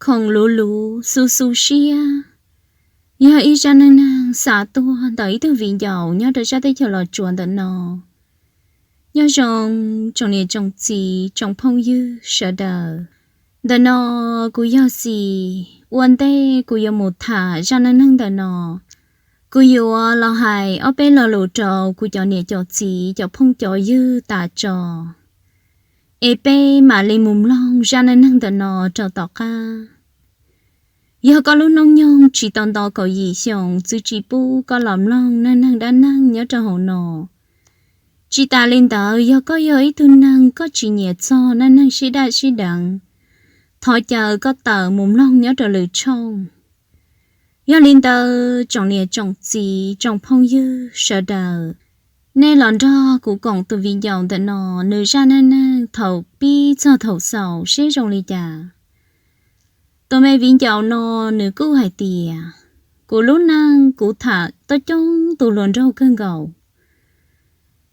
Khoom luv luv xu xu siab yog ib zaj neej neeg xa tuaj ntawm ib tug viv ncaus nyob rau sab teb chaws Los Tsuas ntawm no. Nyob zoo tsoom niam tsoom txiv tsoom phooj ywg sawv daws. Ntawm no kuv yog Xis. Ua ntej kuv yuav mus tham zaj neej neeg ntawm no, kuv yuav los hais ob peb lo lus rau kuv cov niam cov txiv cov phooj cov ywg tas tso, es peb mam li mus mloog zaj neej neeg ntawm no rau tom qab. Yog koj lub hnub nyoog tsis tau nto kaum yim xyoos, txwv tsis pub koj los mloog neej neeg dab neeg nyob rau hauv no. Tsis tas li ntawd, yog koj yog ib tug neeg koj tsis nyiam txog neej neeg sib daj sib deev, thov caw koj tawm mus mloog nyob rau lwm tshooj. Yog li ntawd, tsoom niam tsoom txiv tsoom phooj ywg sawv daws, nej los nrog kuv koom tus viv ncaus ntawm no, nws zaj neej neeg thaum pib txog thaum xaus seb zoo li cas. Tus me viv ncaus no nws kuj hais tias, kuv lub neej kuv tham tau coob tus hluas nraug kawg nkaus.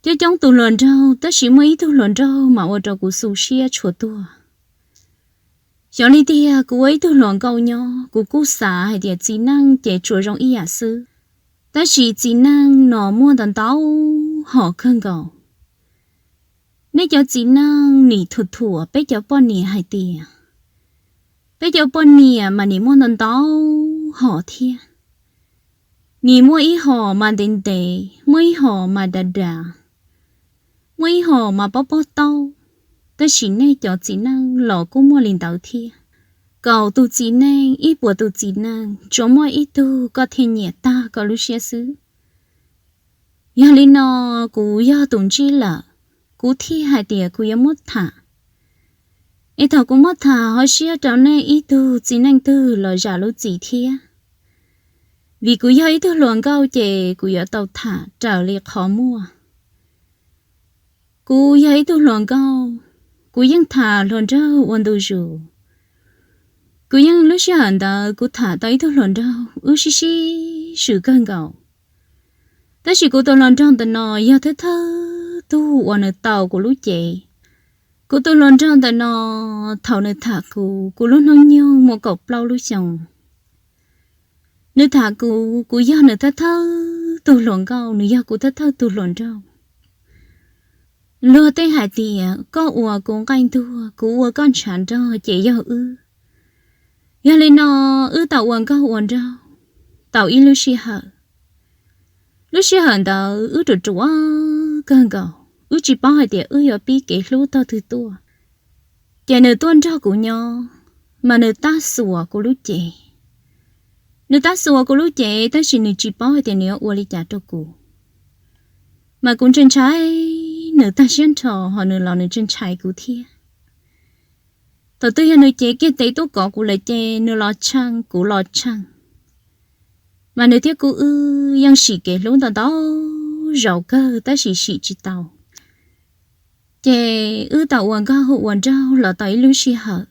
Coob coob tus hluas nraug, tab sis muaj ib tug hluas nraug mas ua rau kuv xu siab tshua tuag. Xyov li tiag, kuv ua ib tug hluas nkauj nyob, kuv kuj xav hais tias txiv neej ces tsuas zoo ib yam xwb, tab sis txiv neej no muaj ntau ntau hom kawg nkaus. Nej cov txiv neej nim thuam thuam peb cov poj niam hais tias, peb cov poj niam mas nim muaj ntau ntau hom thiab. Nim muaj ib hom mas ntev ntev, muaj ib hom mas dav dav, muaj ib hom mas pob pob taub. Tab sis nej cov txiv neej los kuj muaj li ntawd thiab. Kaum tus txiv neej, ib puas tus txiv neej, tsuas muaj ib tug koj thiaj nyiam tag koj lub siab xwb. Yog li no, kuv yog tus ntsib lawm, kuv thiaj hais tias kuv yuav muab tham. Es thaum kuv muab tham ho siab rau nej ib tug txiv neej twg los zam lub txim thiab. Vim kuv yog ib tug hluas nkauj ces kuv yuav tau tham raws li qhov muaj. Kuv yog ib tug hluas nkauj, kuv yeej tham hluas nraug ua ntu zus. Kuv yeej lub sij hawm ntawd kuv tham tau ib tug hluas nraug wb sib sib swm kawg nkaus. Tab sis kuv tus hluas nraug ntawm no yog thawj thawj tug uas nws tau kuv lub cev. Kuv tus hluas nraug ntawm no, thaum nws tham kuv, kuv lub hnub nyoog muaj kaum plaub lub xyoos. Nws tham kuv, kuv yog nws thawj thawj tug hluas nkauj, nws yog kuv thawj thawj tug hluas nraug. Luag tej hais tias koj ua kuv nqaij ntuag, kuv ua koj ntshav nrog ces yog wb. Yog li no, wb tau ua nkauj ua nraug tau ib lub sij hawm. Lub sij hawm ntawd wb ruam ruam kawg nkaus, wb tsis paub hais tias wb yuav pib kev hlub tog twg tuaj. Ces nws tuaj nrog kuv nyob, mas nws tab xuas kuv lub cev. Nws tab xuas kuv lub cev tab sis nws tsis paub hais tias nws yuav ua li cas rau kuv. Mas kuv ntshai ntshai nws tag siab nrho, ho nws los nws ntshai ntshai kuv thiab. Thaum twg yog nws cev kiag tes tuaj kov kuv lawm ces nws los tshee kuv los tshee. Mas nws thiab kuv wb yeej sim kev hlub ntau ntau zaus kawg tab sis sim tsis tau. Ces wb tau ua nkauj ua nraug los tau ib lub sij hawm.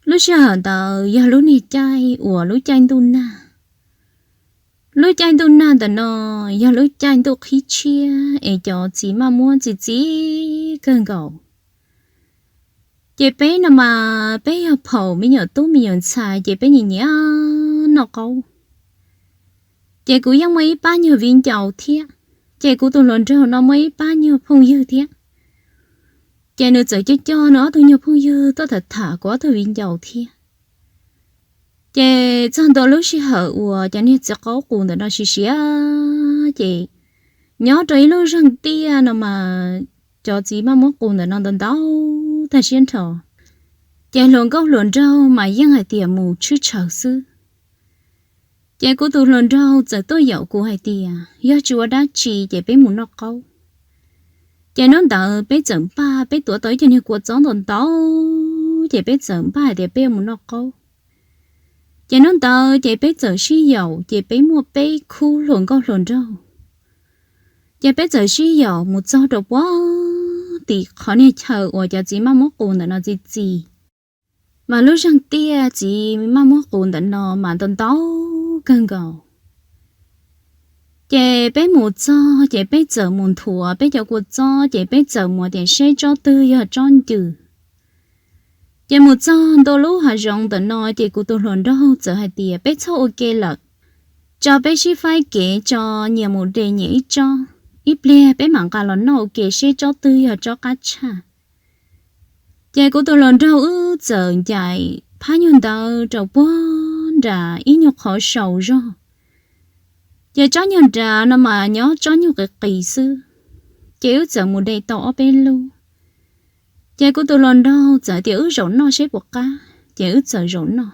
Lub sij hawm ntawd yog lub niag caij uas lub caij ntuj nag. Lub caij ntuj nag ntawm no yog lub caij ntuj qhib tshiab es cov txiv maj muab txi txiv kawg nkaus. Ces peb no mas peb yog phaum me nyuam tub me nyuam ntxhais ces peb nyiam nyiam noj qaub. Ces kuv yeej muaj ib pab nyuag viv ncaus thiab. Ces kuv tus hluas nraug no muaj ib pab nyuag phooj ywg thiab. Ces nws txawm coj coj nws ob tug nyuag phooj ywg tuaj tham tham kuv ob tug viv ncaus thiab. Ces txog ntua lub sij hawm uas cov niag txiv qaub qus ntawm no siav siav, ces nyob rau ib lub zeeg tiaj no mas cov txiv maj muab qus ntawm no ntau ntau tag siab nrho. Ces hluas nkauj hluas nraug mas yeej hais tias mus tshwj tshaws xwb. Ces kuv tus hluas nraug txawm tuaj yaum kuv hais tias yog tsis ua dab tsi ces peb mus noj qaub. Ces hnub ntawd peb txawm npaj, peb tuav tau ib co niag kua txob ntau ntau, ces peb txawm npaj hais tias peb yuav mus noj qaub. Ces hnub ntawd ces peb txawm sib yaum, ces peb muaj peb khub hluas nkauj hluas nraug. Ces peb txawm sib yaum mus txog rau puag tim qhov niag chaw uas cov txiv maj muab qus ntawm no txi txi. Mas lub zeeg tiaj txiv maj muab qus ntawm no mas ntau ntau kawg nkaus. Ces peb mus txog ces peb txawm mus nthuav peb cov kua txob, ces peb txawm mus tias seb tsob twg yog tsob ncws. Ces mus txog ntua lub hav zoov ntawm no ces kuv tus hluas nraug txawm hais tias peb txhob ua ke lawm, tso peb sib faib kev tso, nyias mus de nyias ib tsob, ib pliag peb mam nqa los noj ua ke seb tsob twg yog tsob qab tshaj. Ces kuv tus hluas nraug wb txawm ncaim phab nyuag ntawd rau puag nram ib nyuag qhov saus zog. Ces tsob nyuag nrad no mas nyob tsob nyuag qis qis xwb, ces wb txawm mus de tau ob peb lub. Ces kuv tus hluas nraug txawm tias wb zaum noj seb puas qab, ces wb txawm zaum noj.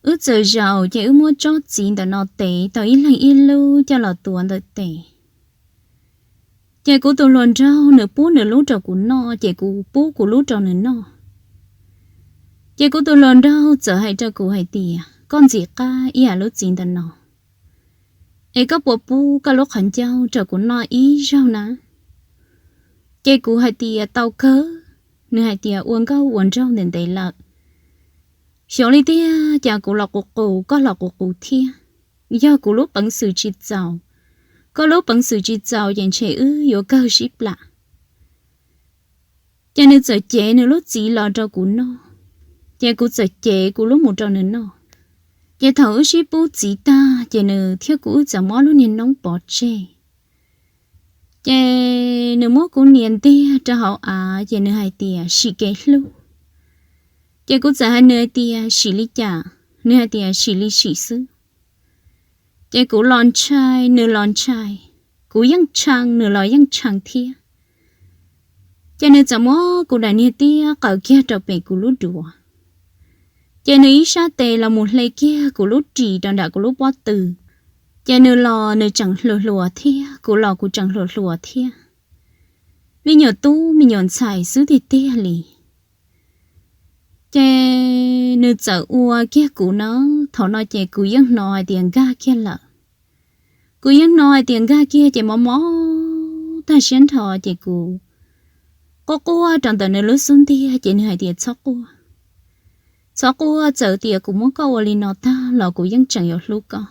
Wb txawm zaum ces wb muab tsob txiv ntawm no tev tau ib leeg ib lub coj los tuav ntawm tes. Ces kuv tus hluas nraug nws pub nws lub rau kuv noj, ces kuv pub kuv lub rau nws noj. Ces kuv tus hluas nraug txawm hais rau kuv hais tias koj ntxim qab ib yam lub txiv ntawm no, es koj puas pub koj lub qhov ncauj rau kuv noj ib zaug na? Ces kuv hais tias tau kawg. Nws hais tias ua nkauj ua nraug ntev ntev lawm, xyov li tiag cas kuv los qus qus koj los qus qus thiab. Yog kuv lub peev xwm tsis txaus, koj lub peev xwm tsis txaus ces ntshe wb yuav kawg sib plam. Ces nws txawm cev nws lub txiv los rau kuv noj, ces kuv txawm cev kuv lub mus rau nws noj. Ces thaum wb sib pub txiv tag ces nws thiab kuv wb txawm muab lub niag noob pov tseg. Ces nws muab kuv nias ntiag rau hauv av ces nws hais tias sim kev hlub. Ces kuv txawm hais nws hais tias sim li cas? Nws hais tias sim li sim xwb. Ces kuv los ntshai nws los ntshai, kuv yeej tshee nws los yeej tshee thiab. Ces nws txawm muab kuv daim niag tiab qaws kiag rau pem kuv lub duav. Ces nws ib sab tes los mus hle kiag kuv lub ris rau nram kuv lub pob tw. Ces nws los nws tseem hluas hluas thiab, kuv los kuv tseem hluas hluas thiab. Me nyuam tub me nyuam ntxhais xwb tiag tiag li. Ces nws txawm ua kiag kuv na, thaum no ces kuv yeej hnov hais tias nkag kiag lawm. Kuv yeej hnov hais tias nkag kiag ces mob mob tag siab nrho ces kuv quaj quaj rau ntawm nws lub xub ntiag ces nws hais tias txhob quaj, txhob quaj, txawm tias kuv muab koj ua li no tag los kuv yeej tseem yuav hlub koj.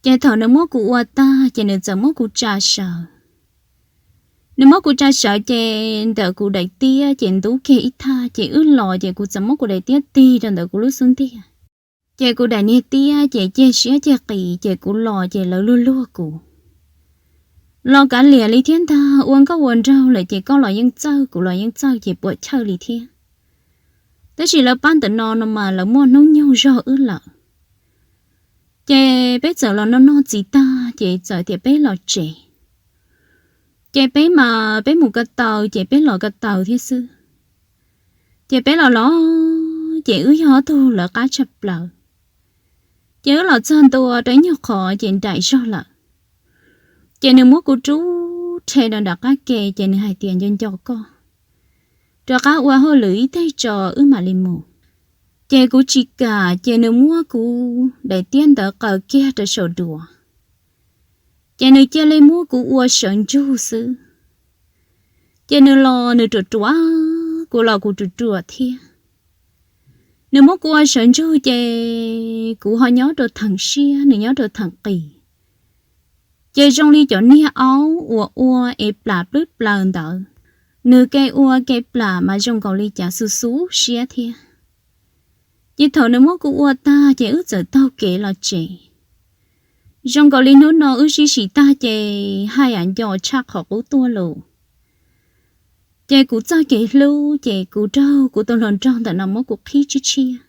Ces thaum nws muab kuv ua tag ces nws txawm muab kuv tsa sawv. Nws muab kuv tsa sawv ces ntawm kuv daim tiab ces ntub kiag ib thaj ces wb los ces kuv txawm muab kuv daim tiab tig rau ntawm kuv lub xub ntiag. Ces kuv daim niag tiab ces ceg siab ceg qis ces kuv los ces lawv luag luag kuv. Los kav liam li thiab ntag, ua nkauj ua nraug lawm ces koj los yeej txawj kuv los yeej txawj ces puam chawj li thiab. Tab sis lawv pab ntawm no no mas lawv muaj hnub nyoog zog wb lawm. Ces peb txawm los noj noj txiv tag ces txawm tias peb los tsev. Ces peb mas peb mus ko taw ces peb los ko taw thiab xwb. Ces peb los los ces wb yog ob tug lawv qab tshaj plaws. Ces wb los txog ntua rau ib nyuag qhov ces nraim zog lawm. Ces nws muab kuv rub rhe rau nram qab ke ces nws hais tias nco nco koj, rov qab ua hauj lwm ib teg tso wb mam li mus. Ces kuv tsis kam ces nws muab kuv daim tiab ntawd qaws kiag rau saum duav. Ces nws cia li muab kuv ua sawv ntsug xwb. Ces nws los nws ruam ruam, kuv los kuv ruam ruam thiab. Nws muab kuv ua sawv ntsug ces kuv ho nyob rau theem siab nws nyob rau theem qis. Ces zoo li cov niag aub uas ua es plam plwb plaws ntawd, nws ke ua ke plam mas zoo nkaus li cas xu xu siab thiab. Ces thaum nws muab kuv ua tag ces wb txawm taug kev los tsev. Zoo nkaus li hnub no wb sib sim tag ces haj yam nco tshaj qhov qub tuaj lawm. Ces kuv txoj kev hlub ces kuv raug kuv tus hluas nraug ntawm no muab kuv qhib tshiab tshiab.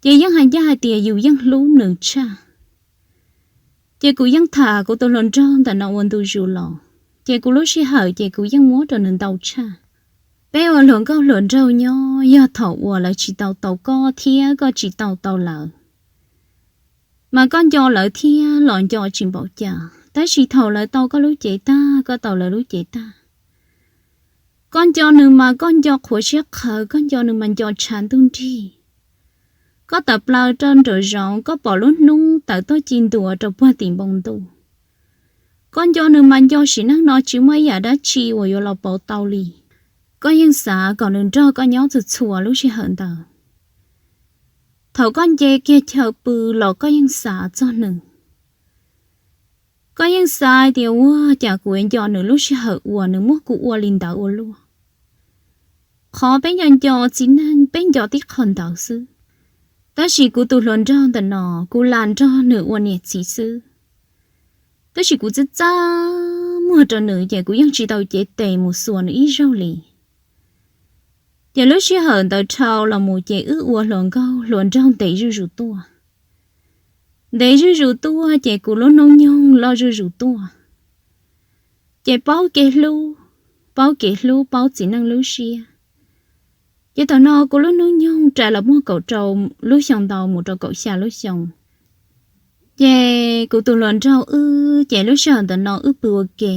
Ces yeej hais ncaj hais tias yus yeej hlub nws tshaj. Ces kuv yeej tham kuv tus hluas nraug ntawm no ua ntu zus los, ces kuv lub sij hawm ces kuv yeej muab rau nws ntau tshaj. Peb ua hluas nkauj hluas nraug nyob yog thaum uas lawv tsis tau tau koj thiab koj tsis tau tau lawv, mas koj nco lawv thiab los nco tsis npaum cas, tab sis thaum lawv tau koj lub cev tag koj tau lawv lub cev tag, koj nco nws mas koj nco qhuav siab qhawv, koj nco nws mas nco tshav ntuj nrig. Koj tawm plaws rau nraum zoov koj pom lub hnub tawm tuaj ci ntua rau puag tim npoo ntuj. Koj nco nws mas nco sim neej no tsis muaj ib yam dab tsi uas yuav los pauv tau li. Koj yeej xav kom nws nrog koj nyob txhua txhua lub sij hawm ntawd. Thaum koj nce kiag chaw pw los koj yeej xav txog nws. Koj yeej xav tias ua cas kuv yuav nco nws lub sij hawm uas nws muab kuv ua li ntawd ua luaj. Qhov peb nco nco txiv neej peb nco tib qho ntawd xwb. Tab sis kuv tus hluas nraug ntawm no, kuv lam nrog nws ua niam txiv xwb, tab sis kuv txaj txaj muag rau nws ces kuv yeej tsis tau cev tes mus xuas nws ib zaug li. Ces lub sij hawm ntawd dhau los mus ces wb ua hluas nkauj hluas nraug ntev zuj zus tuaj. Ntev zuj zus tuaj ces kuv lub hnub nyoog loj zuj zus tuaj. Ces paub kev hlub, paub kev hlub paub txiv neej lub siab. Ces thaum no kuv lub hnub nyoog rais los muaj kaum rau lub xyoo ntau mus rau kaum xya lub xyoo. Ces kuv tus hluas nraug wb ces lub sij hawm ntawm no wb pw ua ke,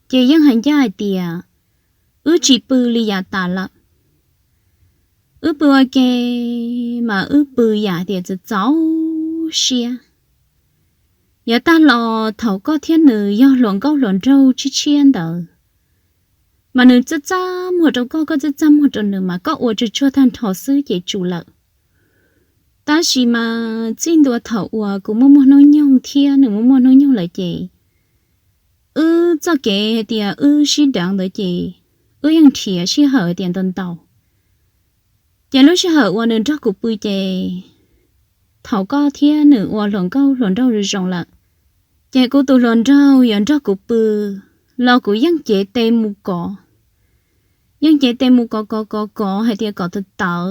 ces yeej hais ncaj hais tias wb tsis pw li yav tas lawm. Wb pw ua ke mas wb pw yam tias txaus txaus siab. Yav tag los thaum koj thiab nws yog hluas nkauj hluas nraug tshiab tshiab ntawd, mas nws txaj txaj muag rau koj, koj txaj txaj muag rau nws mas koj ua tsuag tsuag tag nrho xwb ces tsum lawm. Tab sis mas txij ntua thaum uas kuv muaj muaj hnub nyoog thiab nws muaj muaj hnub nyoog lawm ces wb txoj kev hais tias wb sib deev ntawd ces wb yeej nrhiav sij hawm tias ntau ntau. Ces lub sij hawm uas nws nrog kuv pw ces thaum koj thiab nws ua hluas nkauj hluas nraug zoo zoo lawm, ces kuv tus hluas nraug yuav nrog kuv pw los kuv yeej cev tes mus kov. Yeej cev tes mus kov kov kov kov hais tias kom tawv tawv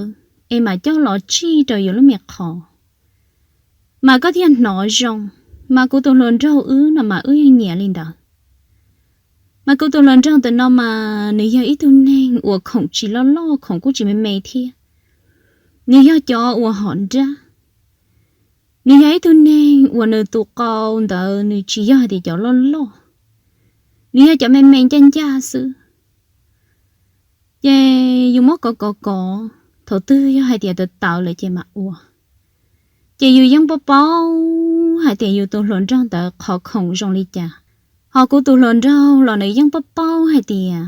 es mam coj los tsij rau yus lub me qhov, mas koj thiaj hnov zoo. Mas kuv tus hluas nraug wb no mas wb yeej nyiam li ntawd. Mas kuv tus hluas nraug ntawm no mas nws yog ib tug neeg uas khoom tsis loj loj, khoom kuj tsis me me thiab. Nws yog cov uas hom nrab. Nws yog ib tug neeg uas nws tus qau ntawd nws tsis yog hais tias cov loj loj, nws yog cov me me ncaj ncaj xwb. Ces yus muab kov kov kov, thaum twg yog hais tias tawv tawv lawm ces mam ua. Ces yus yeej paub paub hais tias yus tus hluas nraug ntawd qhov khoom zoo li cas. Ho kuv tus hluas nraug los nws yeej paub paub hais tias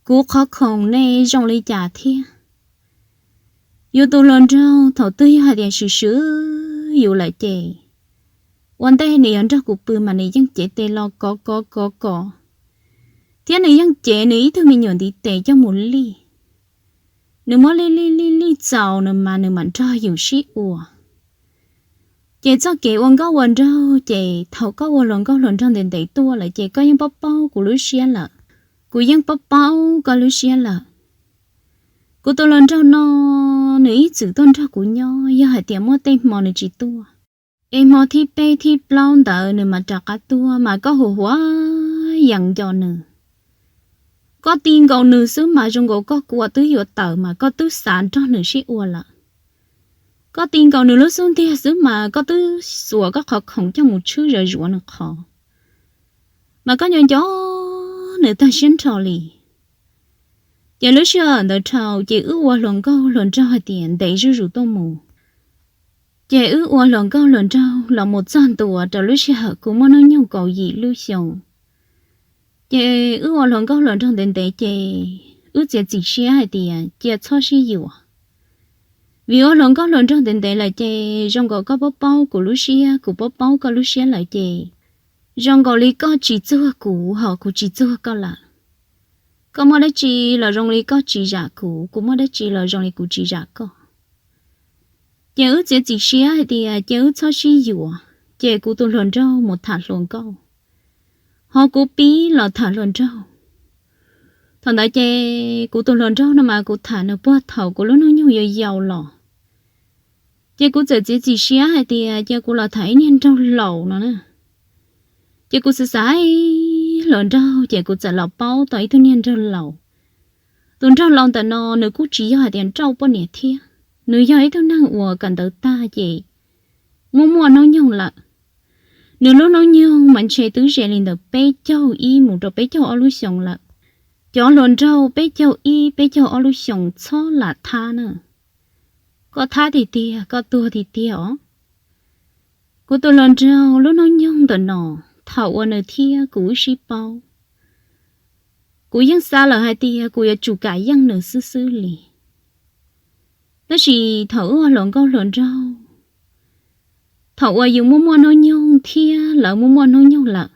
kuv qhov khoom ne zoo li cas thiab. Yus tus hluas nraug thaum twg yog hais tias swm swm yus lawm ces ua ntej nws yuav nrog kuv pw mas nws yeej cev tes los kov kov kov kov, thiab nws yeej cev nws ib tug me nyuam ntiv tes coj mus lij. Nws muab lij lij lij lij txaus no mas nws mam nrog yus sib ua. Ces txoj kev ua nkauj ua nraug ces thaum koj ua hluas nkauj hluas nraug ntev ntev tuaj lawm ces koj yeej paub paub kuv lub siab lawm, kuv yeej paub paub koj lub siab lawm. Kuv tus hluas nraug no nws ib txwm tuaj nrog kuv nyob, yog hais tias muaj tej hmo nws tsis tuaj, es hmo thib peb thib plaub ntawd nws mam rov qab tuaj mas koj hu huav yees nco nws. Koj ti nkaus nws xwb mas zoo nkaus koj kua twb yuav tawm mas koj twb xav nrog nws sib ua lawm. Koj ti nkaus nws lub xub ntiag xwb mas koj twb xuas koj qhov khoom coj mus tshwb zov zuav nws qhov, mas koj nco nco nws tag siab nrho li. Ces lub sij hawm ntawd dhau ces wb ua hluas nkauj hluas nraug hais tias ntev zuj zus tuaj mus. Ces wb ua hluas nkauj hluas nraug los mus txog ntua rau lub sij hawm kuv muaj hnub nyoog kaum yim lub xyoo. Ces wb ua hluas nkauj hluas nraug ntev ntev ces wb txiav txim siab hais tias cia txhob sib yuav. Vim ua hluas nkauj hluas nraug ntev ntev lawm ces zoo nkaus koj paub paub kuv lub siab, kuv paub paub koj lub siab lawm ces zoo nkaus li koj tsis txuag kuv ho kuv tsis txuag koj lawm. Koj muaj dab tsi los zoo li koj tsis zam kuv, kuv muaj dab tsi los zoo li kuv tsis zam koj. Ces wb txiav txim siab hais tias ces wb txhob sib yuav, ces kuv tus hluas nraug mus tham hluas nkauj, ho kuv pib los tham hluas nraug. Thaum ntawd ces kuv tus hluas nraug no mas kuv tham nws puag thaum kuv lub hnub nyoog yau yau los. Ces kuv txawm txiav txim siab hais tias ces kuv los tham ib niag nraug laus no na. Ces kuv xav xav hluas nraug ces kuv txawm los paub tau ib tug niag nraug laus. Tus nraug laus ntawm no nws kuj tsis yog hais tias nrauj poj niam thiab, nws yog ib tug neeg uas kawm ntawv tag ces muaj muaj hnub nyoog lawm. Nws lub hnub nyoog mas ntshe twb ze li ntawm peb caug ib mus rau peb caug ob lub xyoo lawm. Cov hluas nraug peb caug ib peb caug ob lub xyoo txhob lam thab na. Koj thab tiag tiag, koj tuag tiag tiag os. Kuv tus hluas nraug lub hnub nyoog ntawm no, thaum uas nws thiab kuv wb sib paub, kuv yeej xav lawm hais tias kuv yuav tsum kam yeej nws xwb xwb li. Tab sis thaum wb ua hluas nkauj hluas nraug, thaum uas yus muaj muaj hnub nyoog thiab lawv muaj muaj hnub nyoog lawm,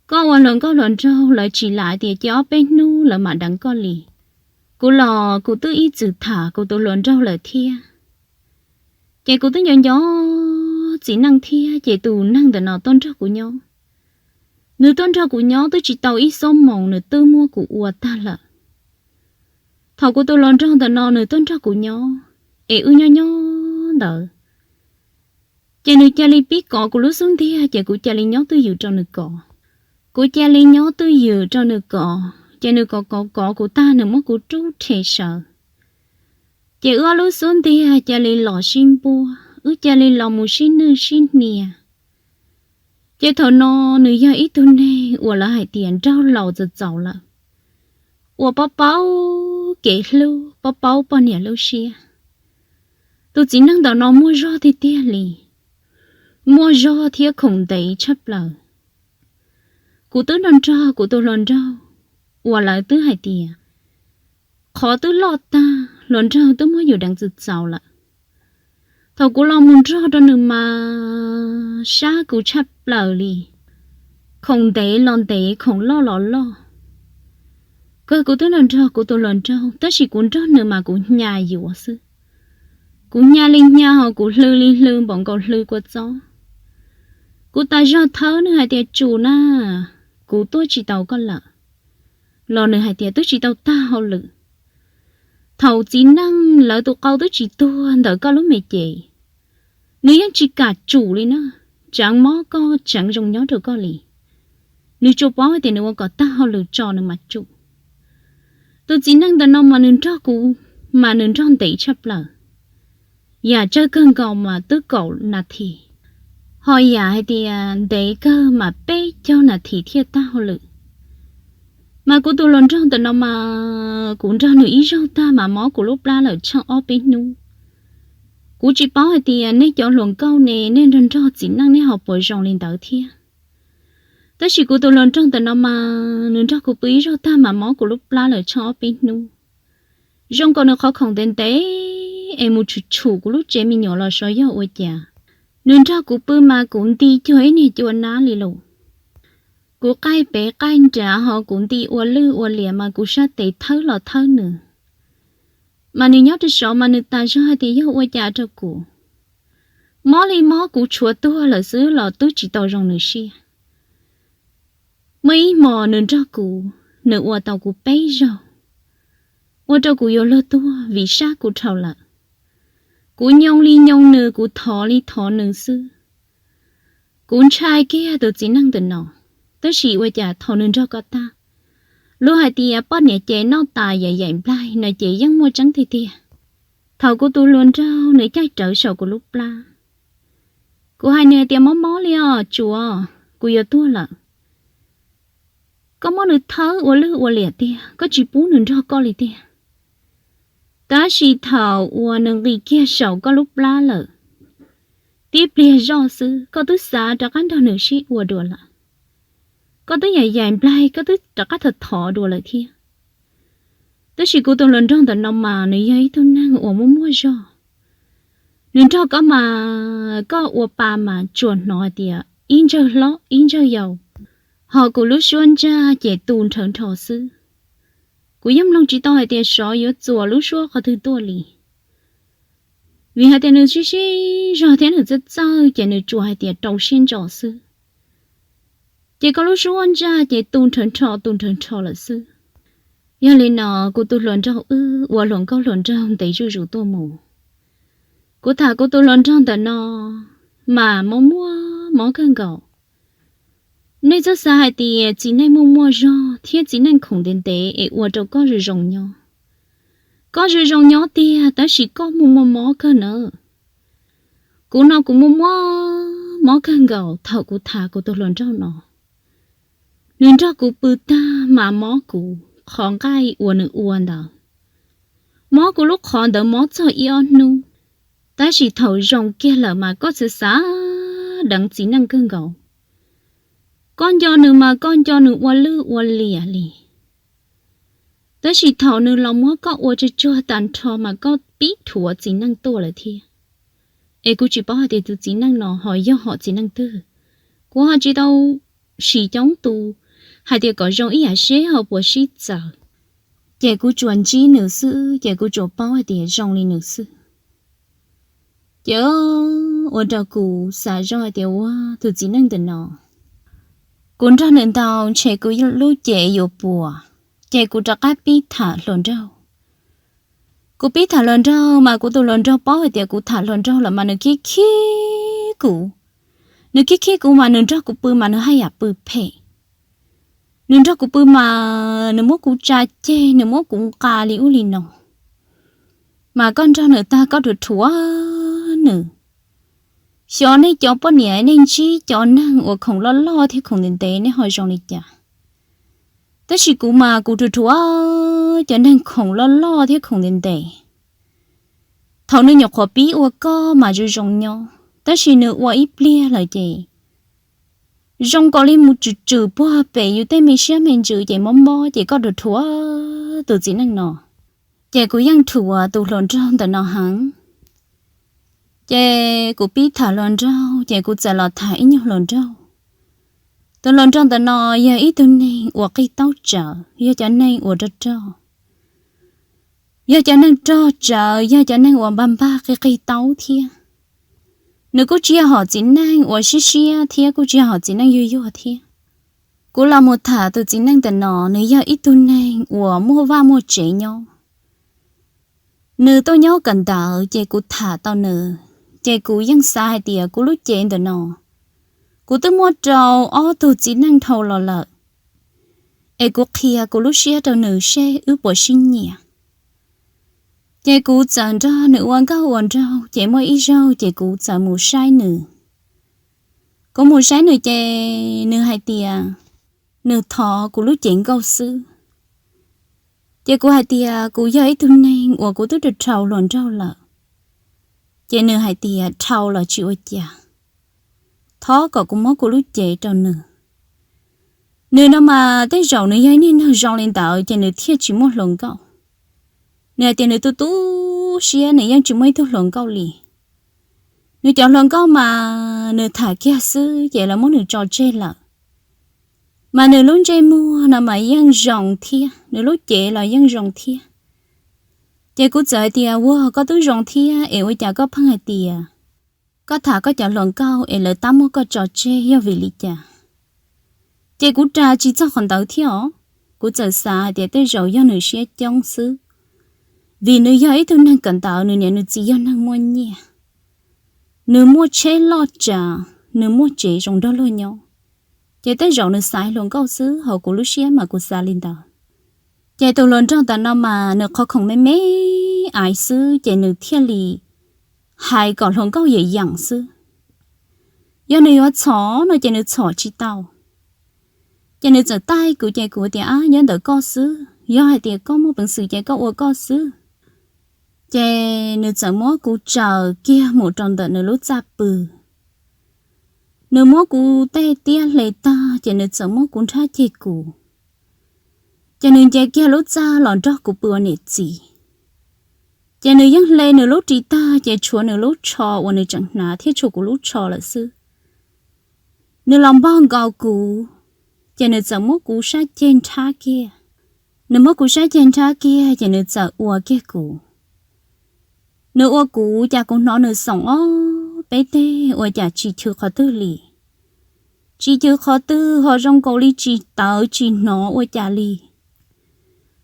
koj ua hluas nkauj hluas nraug lawv tsis lam hais tias cia ob peb hnub lawv mam deev koj li. Kuv los kuv twb ib txwm tham kuv tus hluas nraug lawm thiab, ces kuv twb nco nco txiv neej thiab, ces tus neeg ntawm no tuaj nrog kuv nyob. Nws tuaj nrog kuv nyob twb tsis tau ib xuab moos nws twb muab kuv ua tag lawm. Thaum kuv tus hluas nraug ntawm no nws tuaj nrog kuv nyob, es wb nyob nyob ntawd, ces nws cia li pib kov kuv lub xub ntiag, ces kuv cia li nyob twj ywm rau nws kov. Kuv cia li nyob twj ywm rau nws kov, ces nws kov kov kov kuv tag nws muab kuv rub rhe sawv. Ces wb ob lub xub ntiag cia li los sib npuab, wb cia li los mus sib nwj sib hnia. Ces thaum no nws yog ib tug neeg uas lawv hais tias nraug laus txaus txaus lawm, uas paub paub kev hlub, paub paub poj niam lub siab. Tus txiv neej ntawm no muaj zog tiag tiag li, muaj zog thiab khoom ntev tshaj plaws. Kuv twb nrog nrog kuv tus hluas nraug, uas lawv twb hais tias qhov twb loj tag, hluas nraug twb muab yus deev txaus txaus lawm. Thaum kuv los mus nrog rau nws mas sab kuv tshaj plaws li, khoom ntev los ntev, khoom loj los loj. Kawg kuv twb nrog nrog kuv tus hluas nraug, tab sis kuv nrog nws mas kuv hnya yuav xwb. Kuv hnya li hnya ho kuv hlw li hlw npaum nkaus hlw kua txob. Kuv tas zog thawb nws hais tias tsum na, kuv tuaj tsis tau koj lawm, los nws hais tias twb tsis tau tag hauj lwm. Thaum txiv neej lawv tus qau twb tsis tuag ntawm koj lub me ces, nws yeej tsis kam tsum li na, tseev mob koj tseev zoo nyob rau koj li. Nws tsuas paub hais tias nws ua kom tag hauj lwm tso nws mas tsum. Tus txiv neej ntawm no mas nws nrog kuv, mas nws nrog ntev tshaj plaws. Yam tsawg kawg nkaus mas twb kaum nas this, ho yam hais tias ntev kawg mas peb caug nas this thiaj tag hauj lwm. Mas kuv tus hluas nraug ntawm no mas kuv nrog nws ib zaug tag mas mob kuv lub plab lawm tsheej ob peb hnub. Kuv tsis paub hais tias nej cov hluas nkauj ne, nej nrog nrog txiv neej nej ho puas zoo li ntawd thiab. Tab sis kuv tus hluas nraug ntawm no mas nws nrog kuv pw ib zaug tag mas mob kuv lub plab lawm tsheej ob peb hnub. Zoo nkaus nws qhov khoom ntev ntev es mus tshum tshum kuv lub tsev me nyuam los xyov yog ua cas. Nws nrog kuv pw mas kuv nti cuag ib niag cua nab li lus. Kuv qaij pem qaij nrad ho kuv nti ua lwj ua liam mas kuv sab tes thawb los thawb nws. Mas nws nyob rau saud mas nws tas zog hais tias yog ua cas rau kuv. Mob li mob kuv tshuav tuag lawm xwb los twb tsis tau zoo nws siab. Muaj ib hmos nws nrog kuv, nws ua tau kuv peb zaug, ua rau kuv yuav luag tuag vim sab kuv dhau lawm. Kuv nyoo li nyoo nws, kuv thov li thov nws xwb. Kuv ntshai kiag tus txiv neej ntawm no, tab sis ua cas thaum nws nrog koj tag, luag hais tias poj niam ces noj tas yaim yaim nplaig no ces yeej muaj tseeb tiag tiag. Thaum kuv tus hluas nraug nws caij rawv saum kuv lub plab, kuv hais nws tias mob mob li os tsuav, kuv yuav tuag lawm. Koj muab nws thawb ua lwj ua liam tiag, koj tsis pub nws nrog koj li tiag. Tab sis thaum uas nws nqis kiag saum koj lub plab lawm, tib pliag zoj xwb koj twb xav rov qab nrog nws sib ua dua lawm. Koj twb yaim yaim nplaig, koj twb rov qab thov thov dua lawm thiab. Tab sis kuv tus hluas nraug ntawm no mas nws yog ib tug neeg uas muaj muaj zog. Nws nrog koj mas koj ua pa mas tsuas hnov hais tias ib ntsawg hlob ib ntsawg yau, ho kuv lub suab ntsaj ces tu nrhawv nrho xwb. Kuv yeej mloog tsis tau hais tias sov yuav txuas lub suab qhov twg tuaj li. Vim hais tias nws sib sib zog thiab nws txawj txawj ces nws tsuas hais tias rau siab ntso xwb. Ces koj lub suab ntsaj ces tu nrhawv nrho tu nrhawv nrho lawm xwb. Yog li no, kuv tus hluas nraug wb ua hluas nkauj hluas nraug ntev zuj zus tuaj mus. Kuv tham kuv tus hluas nraug ntawm no mas mob muaj mob kawg nkaus. Nej txhob xav hais tias txiv neej muaj muaj zog thiab txiv neej khoom ntev ntev es ua rau koj zoo zoo nyob. Koj zoo zoo nyob tiag tab sis koj muaj muaj mob kawg nawb. Kuv no kuv muaj muaj mob kawg nkaus thaum kuv tham kuv tus hluas nraug no. Nws nrog kuv pw tag mas mob kuv qhov nqaij uas nws ua ntawd. Mob kuv lub qhov ntawd mob txog ib ob hnub. Tab sis thaum zoo kiag lawm mas koj xav xav deev txiv neej kawg nkaus. Koj nco nws mas koj nco nws ua lwj ua liam li. Tab sis thaum nws los muab koj ua tsuag tsuag tag nrho mas koj pib dhuav txiv neej tuaj lawm thiab. Es kuv tsis paub hais tias tus txiv neej no ho yog hom txiv neej twg. Kuv ho tsis tau sim coob tus hais tias kom zoo ib yam seb ho puas sib txawv. Ces kuv tsuas ntsib nws xwb ces kuv tsuas paub hais tias zoo li nws xwb. Ces ua rau kuv xav zoj hais tias ua tus txiv neej ntawm no, kuv nrog nws ntau ntshe kuv lub cev yuav puas. Ces kuv rov qab pib tham hluas nraug. Kuv pib tham hluas nraug mas kuv tus hluas nraug paub hais tias kuv tham hluas nraug lawm mas nws khib khib kuv. Nws khib khib kuv mas nws nrog kuv pw mas nws haj yam pw phem. Nws nrog kuv pw mas nws muab kuv tsa ceg, nws muab kuv nqa li ub li no. Mas koj nrog nws tag koj rhuav rhuav nws. Xyov nej cov poj niam nej ntsib cov neeg uas khoom loj loj thiab khoom ntev ntev nej ho zoo li cas. Tab sis kuv mas kuv rhuav rhuav cov neeg khoom loj loj thiab khoom ntev ntev. Thaum nws nyuam qhuav pib ua koj mas zoo zoo nyob, tab sis nws ua ib pliag lawm ces zoo nkaus li mus tswm tswm puag pem yus tej me siab me ntsws ces mob mob ces koj rhuav rhuav tus txiv neej no. Ces kuv yeej rhuav tus hluas nraug ntawm no heev. Ces kuv pib tham hluas nraug ces kuv txawm los tham ib nyuag hluas nraug. Tus hluas nraug ntawm no yog ib tug neeg uas qig taub tsawv, yog cov neeg uas rog rog, yog cov neeg rog tsawv, yog cov neeg uas npag npag qig qig taub thiab. Nws kuj tsis yog hom txiv neej uas siab siab thiab kuj tsis yog hom txiv neej yuag yuag thiab. Kuv los mus tham tus txiv neej ntawm no, nws yog ib tug neeg uas muaj vaj muaj tsev nyob. Nws tuaj nyob kawm ntawv ces kuv tham tau nws, ces kuv yeej xav hais tias kuv lub cev ntawm no, kuv twb muaj rau ob tug txiv neej dhau los lawm, es kuv qhia kuv lub siab rau nws seb wb puas sib nyiam. Ces kuv txawm nrog nws ua nkauj ua nraug, ces muaj ib zaug ces kuv txawm mus saib nws. Kuv mus saib nws ces nws hais tias nws thov kuv lub cev nkauj xwb. Ces kuv hais tias kuv yog ib tug neeg uas kuv twb rau rhau hluas nraug lawm. Ces nws hais tias dhau los tsis ua cas, thov kom kuv muab kuv lub cev rau nws. Nws no mas tej zaum nws yog ib niag neeg zoo li ntawd ces nws thiaj tsis muaj hluas nkauj. Nws hais tias nws tu tu siab nws yeej tsis muaj ib tug hluas nkauj li. Nws cov hluas nkauj mas nws tham kiag xwb ces lawv muab nws tso tseg lawm. Mas nws lub ntsej muag no mas yeej zoo thiab, nws lub cev los yeej zoo thiab. Ces kuv txawm hais tias, ua koj twb zoo thiab es ua cas koj pheej hais tias koj tham koj cov hluas nkauj es lawv tab muab koj tso tseg yog vim li cas? Ces kuv ras tsis txog qhov ntawd thiab os. Kuv txawm xav hais tias tej zaum yog nws siab coob xwb, vim nws yog ib tug neeg kawm ntawv, nws niam nws txiv yog neeg muaj nyiaj, nws muaj tsheb loj tsav, nws muaj tsev zoo nrog luag nyob, ces tej zaum nws xaiv hluas nkauj xwb, hos kuv lub siab mas kuv xav li ntawd. Ces tus hluas nraug ntawm no mas nws qhov khoom me me aiv xwb ces nws thiaj li hais kom hluas nkauj yam yeem xwb. Yog nws yuav txhom no ces nws txhom tsis tau. Ces nws txawm taij kuv ces kuv tias, ab, nyob ntawm koj xwb, yog hais tias koj muaj peev xwm ces koj ua koj xwb. Ces nws txawm muab kuv tsaws kiag mus rau ntawm nws lub txaj pw. Nws muab kuv tej tiab hle tag ces nws txawm muab kuv nrhab ceg kuv. Ces nws nce kiag lub txaj los nrog kuv pw ua niam txiv. Ces nws yeej hle nws lub ris tag ces tshuav nws lub tsho uas nws tseem hnav thiab tshuav kuv lub tsho lawm xwb. Nws los npog nkaus kuv, ces nws txawm muab kuv sab ceg nrhab kiag. Nws muab kuv sab ceg nrhab kiag ces nws txawm ua kiag kuv. Nws ua kuv cas kuv hnov nws xoom ob peb teg ua cas tsis chwv qhov twg li. Tsis chwv qhov twg ho zoo nkaus li tsis tawv tsis hnov ua cas li.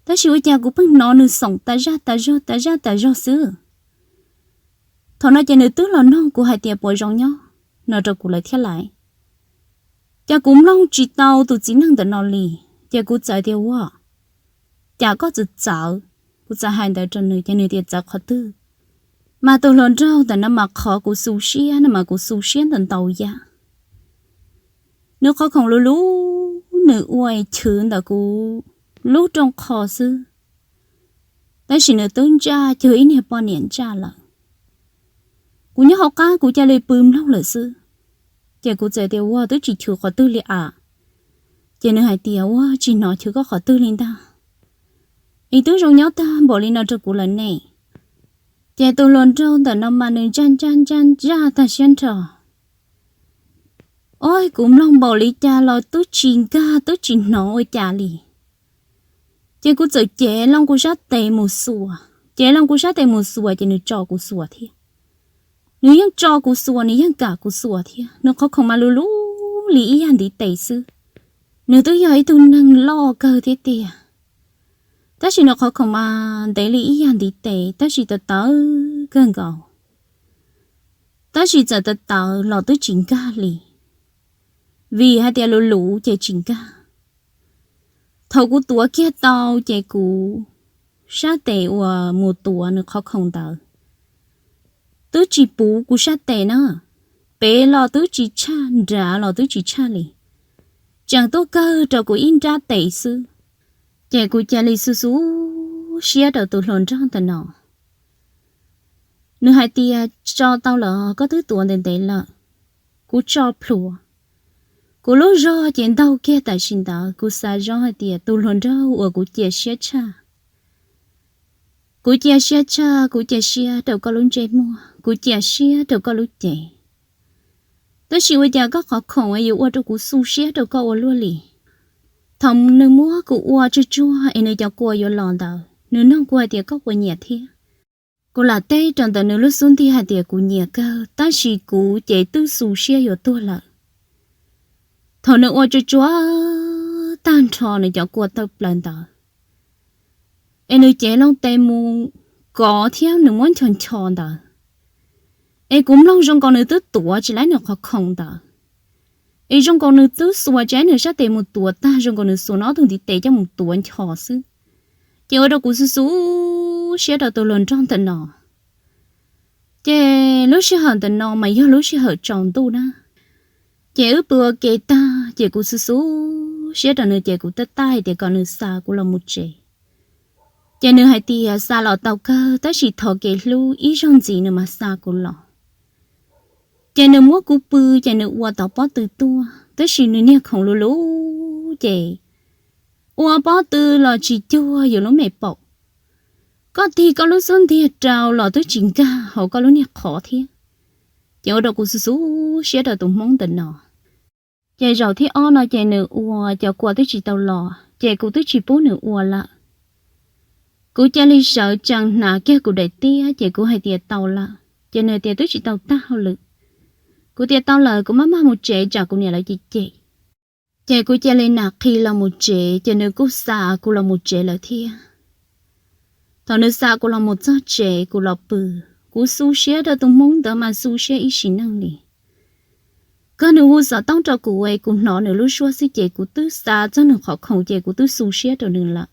Tab sis ua cas kuv pheej hnov nws xoom tas zaj tas zog tas zaj tas zog xwb. Thaum no ces nws twb los nug kuv hais tias puas zoo nyob no rau kuv lawm thiab lais. Ces kuv mloog tsis tau tus txiv neej ntawm no li, ces kuv txawm tias, ua cas koj txawv txawv? Kuv txawm hais ntawd rau nws ces nws tias txawv qhov twg? Mas tus hluas nraug ntawm no mas qhov kuv xu siab no mas kuv xu siab ntawm ntau yam. Nws qhov khoom lus lub nws ua chwv ntawm kuv lub rooj qho xwb, tab sis nws twb ntsaj cuag ib niag poj niam ntsaj lawm. Kuv nyob hauv qab kuv cia li pw mloog lawm xwb. Ces kuv txawm tias, ua twb tsis chwv qhov twg li a. Ces nws hais tias, ua tsis hnov chwv koj qhov twg li ntag, es twb zoo nyob tag npaum li no rau kuv lawm ne. Ces tus hluas nraug ntawm no mas nws ntsaj ntsaj ntsaj ntsaj tag siab nrho. Oj, kuv mloog npaum li cas los twb tsis nkag twb tsis hnov ua cas li. Ces kuv txawm cev loo kuv sab tes mus xuas, cev loo kuv sab tes mus xuas ces nws tso kuv xuas thiab. Nws yeej tso kuv xuas, nws yeej kam kuv xuas thiab. Nws qhov khoom mas lus lub li ib yam ntiv tes xwb. Nws twb yog ib tug neeg loj kawg thiab tiag, tab sis nws qhov khoom mas ntev li ib yam ntiv tes, tab sis tawv tawv kawg nkaus. Tab sis txawm tawv tawv los twb tsis nkag li, vim hais tias lus lus ces tsis nkag. Thaum kuv tuav kiag tau ces kuv sab tes uas mus tuav nws qhov khoom ntawd twb tsis puv kuv sab tes na, pem los twb tsis tshaj, nrad los twb tsis tshaj li, tseem tuaj kawg rau kuv ib nrab tes xwb. Ces kuv cia li xu xu siab rau tus hluas nraug ntawm no. Nws hais tias, tso tau lawm, koj twb tuav ntev ntev lawm. Kuv tso plhuav, kuv lub zog ces ntaug kiag tam sim ntawd. Kuv xav zoj hais tias tus hluas nraug uas kuv cia siab tshaj, kuv cia siab tshaj, kuv cia siab rau koj lub ntsej muag, kuv cia siab rau koj lub cev. Tab sis ua cas koj qhov khoom yuav ua rau kuv xu siab rau koj ua luaj li? Thaum nws muab kuv ua tsuag tsuag es nws cov kua yuav los ntawd, nws nug kuv hais tias koj puas nyiam thiab. Kuv lam teb rau ntawm nws lub xub ntiag hais tias kuv nyiam kawg, tab sis kuv ces twb xu siab yuav tuag lawm. Thaum nws ua tsuag tsuag tag nrho nws cov kua tawm plaws ntawd, es nws cev loo tes mus kov thiab nws muab ncho ncho ntawd, es kuv mloog zoo nkaus nws twb tuav tsis laib nws qhov khoom ntawd, es zoo nkaus nws twb xuas tsis laib nws sab tes mus tuav tag, zoo nkaus nws xuas nws ob tug ntiv tes coj mus tuav ncho xwb. Ces ua rau kuv xu xu siab rau tus hluas nraug ntawm no. Ces lub sij hawm ntawm no mas yog lub sij hawm tsaus ntuj na. Ces wb pw ua ke tag ces kuv xu xu siab rau nws ces kuv tab tab hais tias kom nws xa kuv los mus tsev. Ces nws hais tias xa los tau kawg, tab sis thov kev hlub ib zaug ntxiv nws mam xa kuv los. Ces nws muab kuv pw, ces nws ua tau pob tw tuaj, tab sis nws niag khoom lus lus ces ua pob tw los tsis cuag yus lub me paum. Koj tig koj lub xub ntiag rau los twb tsis nkag hauv koj lub niag qhov thiab. Ces ua rau kuv xu xu siab rau tus hmoob ntawm no. Ces zaum thib ob no ces nws ua cov kua twb tsis tau los, ces kuv twb tsis pub nws ua lawm. Kuv cia li sawv tsees hnav kiag kuv daim tiab, ces kuv hais tias tau lawm, ces nws tias twb tsis tau tag hauj lwm. Kuv tias tau lawm, kuv maj maj mus tsev tsam kuv niam lawv cem cem. Ces kuv cia li nam qhi los mus tsev, ces nws kuj xa kuv los mus tsev lawm thiab. Thaum nws xa kuv los mus txog tsev, kuv los pw, kuv xu siab rau tus hmoob ntawd mas xu siab ib sim neej li. Kawg nws hu xov tooj rau kuv es kuv hnov nws lub suab xwb ces kuv twb xa txog nws qhov khoom ces kuv twb xu siab rau nws lawm.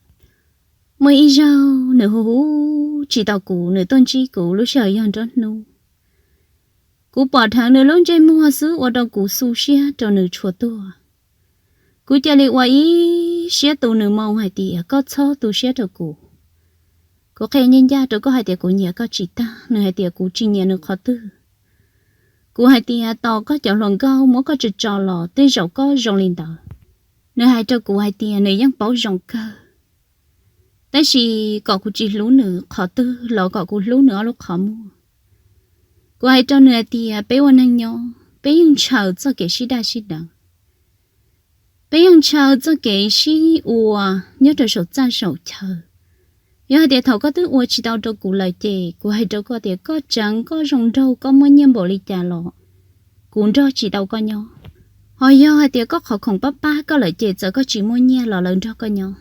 Muaj ib zaug nws hu hu tsis tau kuv, nws tuaj ntsib kuv lub sij hawm yog nruab hnub. Kuv pom dheev nws lub ntsej muag xwb ua rau kuv xu siab rau nws tshua tuag. Kuv cia li ua ib siab tu nws moo hais tias koj txhob tu siab rau kuv. Kuv qhia ncaj ncaj rau koj hais tias kuv nyiam koj tsis tag. Nws hais tias kuv tsis nyiam nws qhov twg. Kuv hais tias tos koj cov hluas nkauj muab koj tso tso los tej zaum koj zoo li ntawd. Nws hais rau kuv hais tias nws yeej paub zoo kawg, tab sis kom kuv tsis hlub nws qhov twg los kom kuv hlub nws ob lub qhov muag. Kuv hais rau nws hais tias peb ua neej nyob peb yeej ntshaw txoj kev sib daj sib deev, peb yeej ntshaw txoj kev sib ua nyob rau saum txaj saum chaw. Yog hais tias thaum koj twb ua tsis tau rau kuv lawm ces kuv hais rau koj tias koj tseev koj zoo nraug koj muaj nyiaj npaum li cas los kuv nrog tsis tau koj nyob. Ho yog hais tias koj qhov khoom pab pab koj lawm ces txawm koj tsis muaj nyiaj los lawv nrog koj nyob.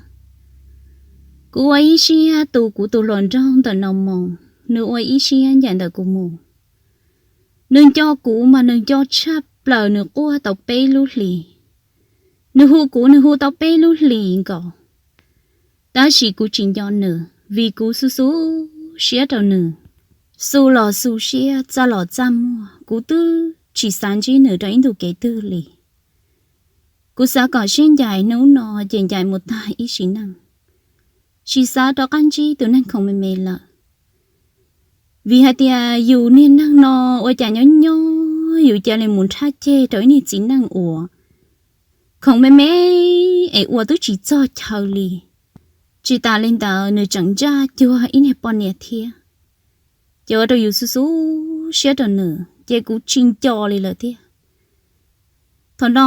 Kuv ua ib siab tu kuv tus hluas nraug ntawm no moo, nws ua ib siab ncaim ntawm kuv mus. Nws nco kuv mas nws nco tshaj plaws, nws quaj tau peb lub hlis. Nws hu kuv nws hu tau peb lub hlis nkaus, tab sis kuv tsis nco nws vim kuv xu xu siab rau nws. Xu los xu siab, txaj los txaj muag, kuv twb tsis xav ntsib nws rau ib ntu kev twg li. Kuv xav kom sib ncaim hnub no ces ncaim mus tag ib sim neej, tsis xav rov qab ntsib tus neeg khoom me me lawm. Vim hais tias yus niag neeg no ua cas nyob nyob yus cia li mus nrhab ceg rau ib niag txiv neej uas khoom me me es ua twb tsis txog chaw li. Tsis tas li ntawd nws tseem ntsaj cuag ib niag poj niam thiab, ces ua rau yus xu xu siab rau nws ces kuv tsis nco li lawm thiab. Thaum no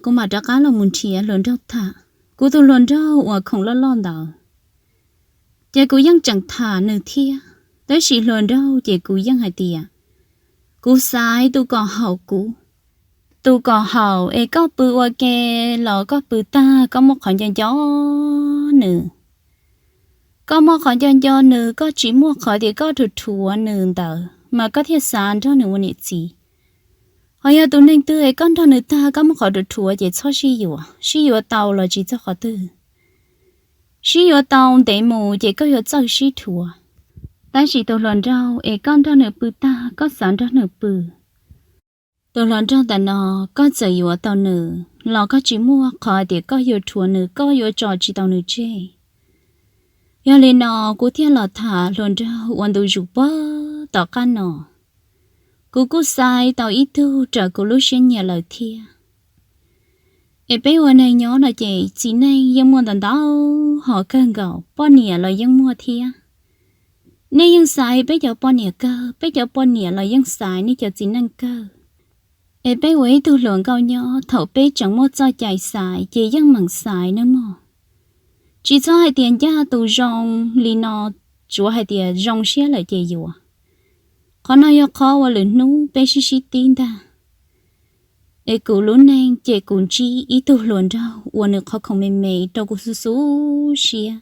kuv mam rov qab los mus nrhiav hluas nraug tham. Kuv tus hluas nraug uas khoom loj loj ntawd Ces kuv yeej tseem tham nws thiab, tab sis hluas nraug ces kuv yeej hais tias, kuv xaiv tus kom haum kuv. Tus kom haum es koj pw ua ke los koj pw tag koj muaj qhov nco nco nws. Koj muaj qhov nco nco nws, koj tsis muaj qhov tias koj rhuav rhuav nws ntawd mas koj thiaj xav nrog nws ua niam txiv. Ho yog tus neeg twg es koj nrog nws tag koj muaj qhov rhuav rhuav ces txhob sib yuav, sib yuav tau los tsis txog qhov twg. Sib yuav tau ntev mus ces koj yuav txawj sib rhuav. Tab sis tus hluas nraug es koj nrog nws pw tag koj xav nrog nws pw, tus hluas nraug ntawm no koj txawm yuav tau nws los koj tsis muaj qhov tias koj yuav rhuav nws, koj yuav tso tsis tau nws tseg. Yog li no kuv thiaj los tham hluas nraug ua ntu zus puag tom qab no. Kuv kuj xaiv tau ib tug raws kuv lub siab nyiam lawm thiab. Es peb ua neeg nyob no ces txiv neej yeej muaj ntau ntau hom kawg nkaus, poj niam los yeej muaj thiab. Nej yeej xaiv peb cov poj niam kawg, peb cov poj niam los yeej xaiv nej cov txiv neej kawg. Es peb ua ib tug hluas nkauj nyob thaum peb tseem muaj txoj cai xaiv ces yeej meem xaiv nawb mog. Tsis txhob hais tias ncaj tus zoo li no, tsuav hais tias zoo siab lawm ces yuav. Qhov no yog qhov uas lwm hnub peb sib sib tib ntag. Es kuv lub neej ces kuv ntsib ib tug hluas nraug uas nws qhov khoom me me rau kuv xub xub siab,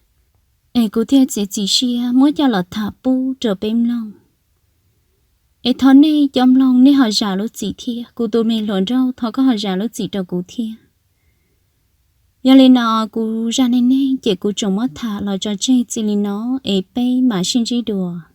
es kuv thiaj txiav txim siab muab coj los tham pub rau peb mloog. Es thov nej cov mloog nej ho zam lub txim thiab, kuv tus me hluas nraug thov koj ho zam lub txim rau kuv thiab. Yog li no kuv zaj neej neeg ces kuv tsuas muab tham los tso tseg txij li no, es peb mam sib ntsib dua